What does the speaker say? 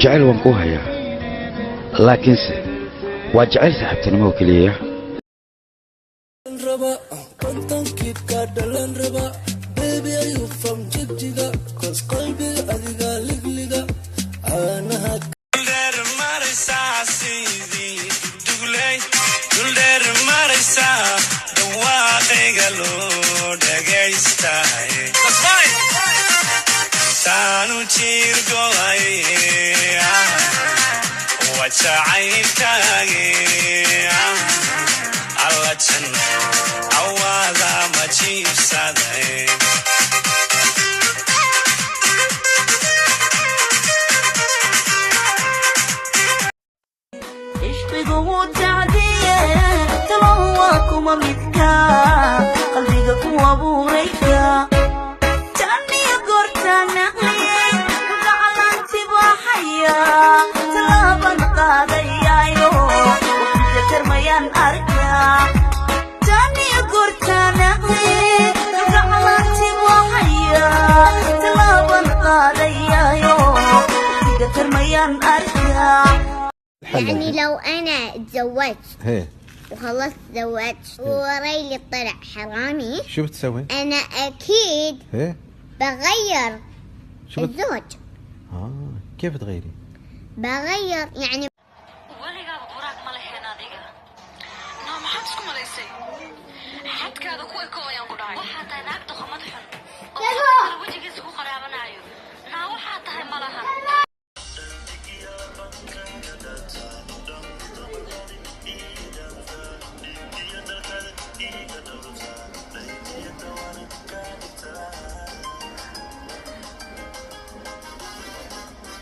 Jacayl waan kuu hayaa, laakiinse waa jacayl saaxiibtinimo oo keliya. Raba 50 kiibka dhalan raba. Baby, are you from Jigjiga? 'Cause qalbiga adiga ligliga caanaha. Duldheer maraysaa sidii dugley, duldheer maraysaa, dhawaaqayga loo dhagaystay, taanu jiir go'ay waa jacaylkaage. Alla janno awaada ma jiibsaday. Ishqigu wuu tacdiye, talow waa kuma midka qalbiga ku abuurayka? Taniyo goortaan naqliyey gacalaanti baaxaya, tallaaban qaadayaayo waqtiga tarmayaan arkaa. Taniyo goortaan naqliyey gacalaanti baaxaya, tallaaban qaadayaayo waqtiga tarmayaan arkaa. يعني لو أنا تزوجت هي وخلصت تزوجت وريلي طلع حرامي، شو بتسوي؟ أنا أكيد هي بغير شو بت... الزوج. آه، كيف تغيري؟ بغير يعني. Weligaaba buraag ma lahayn adiga. Naa, maxaad isku malaysay? Xadkaada ku eko ayaan ku dhahay. Waxaa tahay naagta.